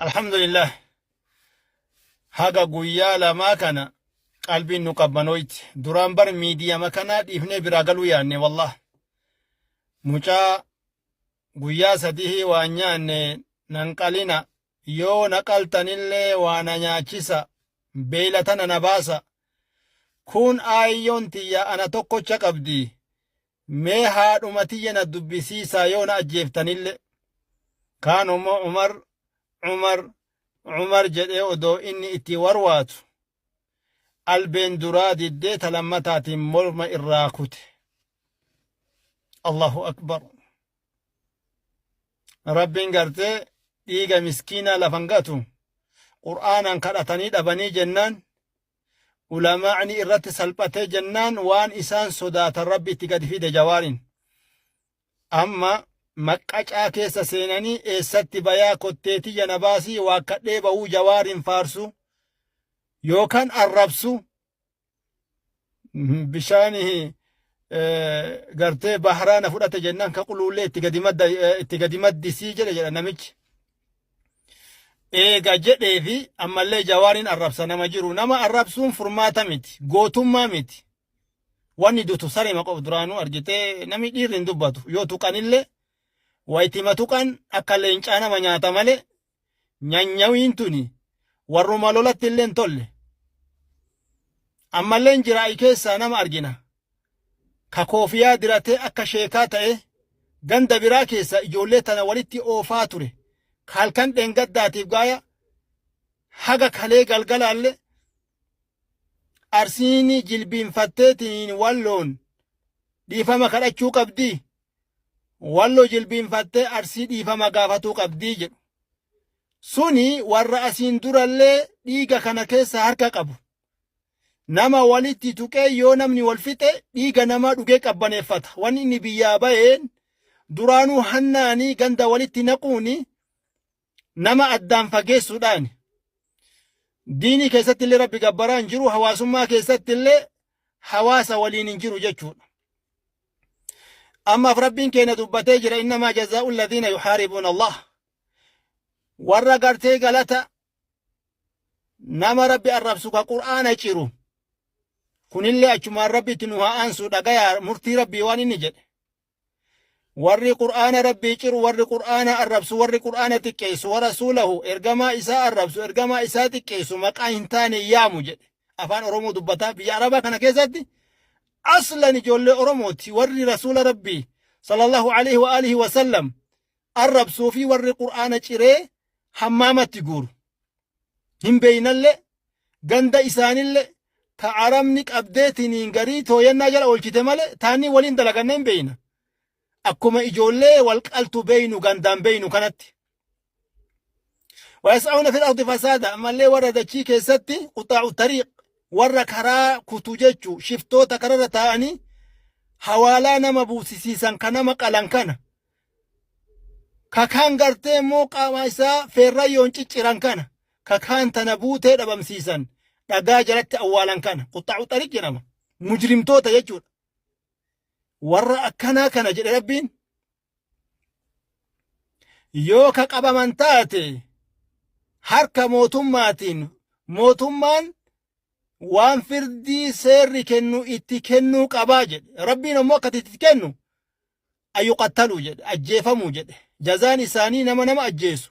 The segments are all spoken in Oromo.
Alhamdulillah haga guyyaa lamaa kana qalbiin nu qabbanooyti. Duraan bar miidiyama kanaa dhiifnee biraa galuu yaanne wallah. Mucaa guyyaa sadihii waan nyaanne nan qalina yoo na qaltanillee waa na nyaachisa beela tana na baasa. Kun aayyoon tiyya ana tokkocha qabdi. Mee haadhuma tiyya na dubbisiisaa yoo na ajjeeftanille. Kaan immoo Umar, Umar, Umar jedhee odoo inni itti warwaatu albeen duraa diddee ta lammataatiin morma irraa kute. Allahu Akbar. Rabbiin gartee dhiiga miskiinaa lafan gatu Qur'aanaan kadhatanii dhabanii jennaan ulamaa'ni irratti salphatee jennaan waan isaan sodaatan Rabbi itti gadi fide Jawaarin. Amma maqqacaa keessa seenanii eessatti bayaa kottee tiyya na baasii waakkadhee bahuu Jawaarin faarsu yookaan arrabsu bishaan gartee baharaa na fudhate jennaan ka quluullee itti gadi madda itti gadi maddisii jedhe jedha namichi. Eega jedhee fi ammallee Jawaariin arrabsa nama jiru. Nama arrabsuun furmaata miti. Gootummaa miti. Wanni dutu sarema qof duraanuu argitee namni dhiirri hin dubbatu. Yoo tuqanillee wayitima tuqan akka leencaa nama nyaata malee nyanyawiin tuni warruma lolatti illee hin tolle. Ammallee jiraa'i keessaa nama argina. Ka koofiyaa diratee akka sheekaa ta'e ganda biraa keessa ijoollee tana walitti oofaa ture. Ka halkan dheengaddaatiif gaaya haga kalee galgalaalle Arsiin jilbiinfatteetiin Walloon dhiifama kadhachuu qabdii? Wallo jilbiinfattee Arsii dhiifama gaafatuu qabdii jedhu. Suni warra asiin durallee dhiiga kana keessa harka qabu. Nama walitti tuqee yoo namni wal fixe dhiiga namaa dhugee qabbaneeffata. Wanni inni biyyaa baheen duraanuu hannaanii ganda walitti naquuni nama addaan fageessuudhaani. Diinii keessatti illee Rabbi gabbaraa hin jiru, hawaasummaa keessatti illee hawaasa waliin hin jiru jechuudha. Ammaaf Rabbiin keenya dubbatee jira innamaa jazaa'u alladhiina yuhaaribuuna Allah. Warra gartee galata nama Rabbi arrabsu ka Qur'aana ciru. Kunillee achumaan Rabbi itti nu haa aansu dhagayaa murtii Rabbii waan inni jedhe. Warri Qur'aana Rabbii ciru, warri Qur'aana arrabsu, warri Qur'aana xiqqeessu, wa rasuulahu, ergamaa isaa arrabsu, ergamaa isaa xiqqeessu, maqaa hin taane yaamu jedhe. Afaan Oromoo dubbataa biyya Arabaa kana keessatti aslan ijoollee Oromooti warri rasuula Rabbii sallallahu alaihi wa alihi wa sallam arrabsuu fi warri Qur'aana ciree hammaamatti guuru. Hin beeynallee ganda isaanille ta arabni qabdeetiniin garii tooyannaa jala oolchite malee taanii waliin dalaganne hin beeyna. Akkuma ijoollee wal qaltu beeynu gandaan beeynu kanatti. Wayas'auna fil ardi fasaada ammallee warra dachii keessatti quxaa'u tariiq warra karaa kutu jechuu shiftoota kararra taa'anii hawaalaa nama buusisiisan ka nama qalan kana ka kaan gartee immoo qaama isaa feerrayyoon cicciran kana ka kaan tana buutee dhabamsiisan dhagaa jalatti awwaalan kana quxxaacu xariq jedhama mujrimtoota jechuudha warra akkanaa kana jedhe Rabbiin yoo ka qabaman taate harka mootummaatiin mootummaan waan firdii seerri kennu itti kennuu qabaa jedhe Rabbiin ammoo akka itti kennu ayuqattaluu jedhe ajjeefamuu jedhe jazaan isaanii nama nama ajjeesu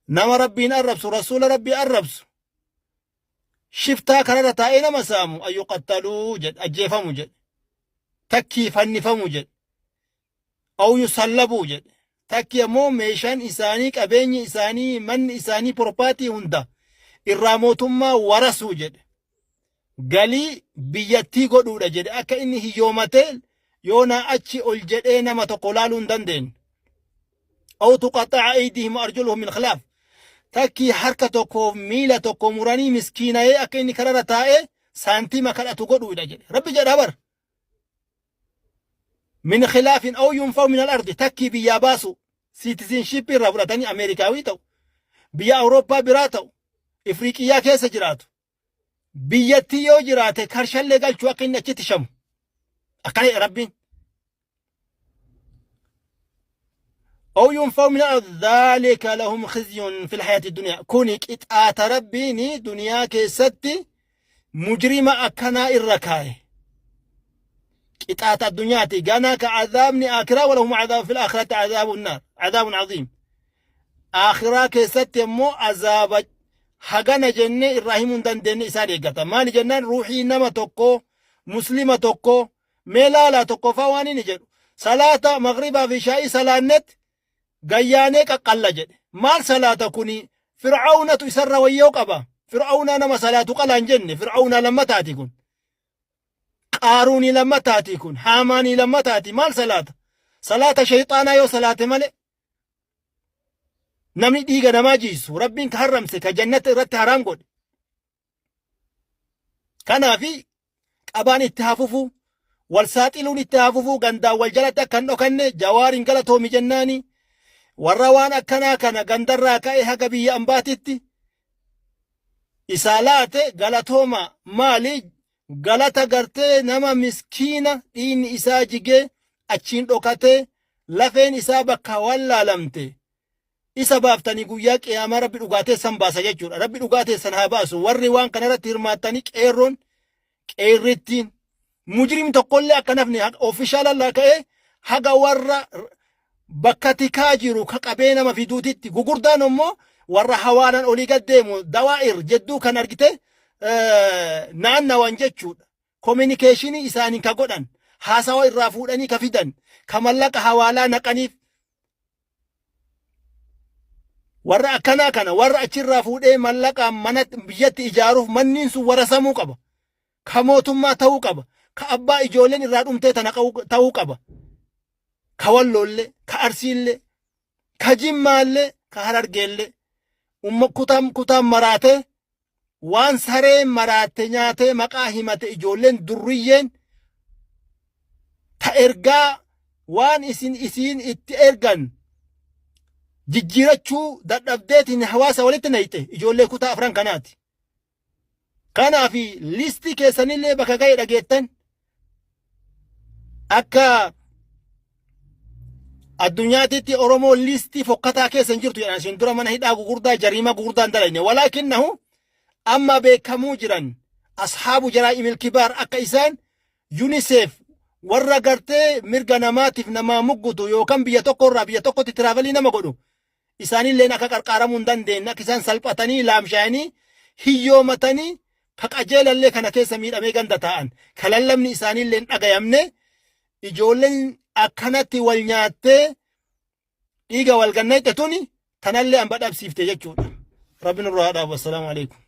nama Rabbiin arrabsu rasuula Rabbii arrabsu shiftaa kararra taa'ee nama saamu ayuqattaluu jedhe ajjeefamu jedhe takkii fannifamu jedhe aw yusallabuu jedhe takkii ammoo meeshaan isaanii qabeenyi isaanii manni isaanii propaatii hunda irraa mootummaa warasuu jedhe galii biyyattii godhuudha jedhe akka inni hiyyoomatee yoo naa achi ol jedhee nama tokko laaluu hin dandeenye. Aw tuqaxa'a aydihim wa arjuluhum min khilaaf. Takkii harka tokkoof miila tokko muranii miskiinayee akka inni kararra taa'ee saantima kadhatu godhuudha jedhe. Rabbi jedha bar. Min khilaafin aw yunfaw min al-ardi takkii biyyaa baasu citizenship irraa fudhatanii Ameerikaawii ta'u biyya Awurooppaa biraa ta'u Ifriiqiyyaa keessa jiraatu. Biyyattii yoo jiraate karshallee galchuu akka inni achitti shamu. Akkana jedha Rabbiin. Aw yunfaw min al-ard dhaalika lahum khizyun fil hayaati duniyaa. Kuni qixaata Rabbiin duniyaa keessatti mujrima akkanaa irra kaaye. Qixaata addunyaati. Ganaa ka azaabni aakiraa walahum azaab fil aakhirati azaabun naar. Azaabun aziim. Aakhiraa keessatti immoo azaaba hagana jennee irraa himuu hin dandeenye isaan eeggata. Maali jennaan ruuhii nama tokkoo muslima tokkoo Mee laalaa tokkoffaa waan inni jedhu salaata maghribaa fi shaa'ii salaannet gayyaanee qaqqalla jedhe. Maal salaata kuni fir'aawnatu isarra wayyoo qaba. Fir'aawnaa nama salaatu qala hin jenne fir'aawnaa lammataati kun. Qaaruunii lammataati kun haamaanii lammataati maal salaata? Salaata shayxaanaa yoo salaate malee namni dhiiga namaa jiisu rabbiin ka harramse ka jannata irratti haraam godhe. Kanaafi qabaan itti haa fufu, wal saaxiluun itti haa fufu, gandaan wal jalatti akka hin dhokanne jawaariin galatoomi jennaani. Warra waan akkanaa kana gandarraa ka'e haga biyya ambaatitti isaa laate galatooma maali galata gartee nama miskiina dhiigni isaa jigee achiin dhokatee lafeen isaa bakka wallaalamte isa baaftanii guyyaa qiyaamaa rabbi dhugaa teessan baasa jechuudha. Rabbi dhugaa teessan haa baasu. Warri waan kanarratti hirmaattanii qeerroon qeerrittiin mujrim tokkollee akka nafni ofishaala ka'ee haga warra bakka tikaa jiru ka qabee nama fiduutitti gugurdaan immoo warra hawaalaan olii gad deemu dawaa'ir jedduu kan argite naannawan jechuudha. Kominikeeshinii isaaniin ka godhan haasawa irraa fuudhanii ka fidan ka mallaqa hawaalaa naqaniif Warra akkanaa kana warra achirraa fuudhee mallaqaan mana biyyatti ijaaruuf manniin sun warasamuu qaba. Ka mootummaa ta'uu qaba. Ka abbaa ijoolleen irraa dhumtee tana ta'uu qaba. Ka Walloollee, ka Arsiillee, ka Jimmaallee, ka Harargeellee. Umma kutaan kutaan maraatee waan sareen maraatte nyaatee maqaa himate ijoolleen durriyyeen ta ergaa waan isin isiin itti ergan jijjiirachuu dadhabdeetiin hawaasa walitti nayxe ijoollee kutaa afran kanaati. Kanaaf listii keessanillee bakka ga'e dhageettan akka addunyaatitti Oromoo listii fokkataa keessa hin jirtu jedhan isin dura mana hidhaa gugurdaa jariimaa gugurdaa hin dalagne walaakinnahu amma beekamuu jiran ashaabu jaraa'imil kibaar akka isaan UNICEF warra gartee mirga namaatiif namaa muggutu yookaan biyya tokko irraa biyya tokkotti tiraavelii nama godhu isaanilleen akka qarqaaramuu hin dandeenye akka isaan salphatanii laamshaayanii hiyyoomatanii ka qajeelallee kana keessa miidhamee ganda taa'an ka lallabni isaaniillee hin dhagayamne ijoolleen akkanatti wal nyaattee dhiiga wal gannayxe tuni tanallee hamba dhabsiifte jechuudha. Rabbi nurraa haa dhaabu. Assalaamu alaikum.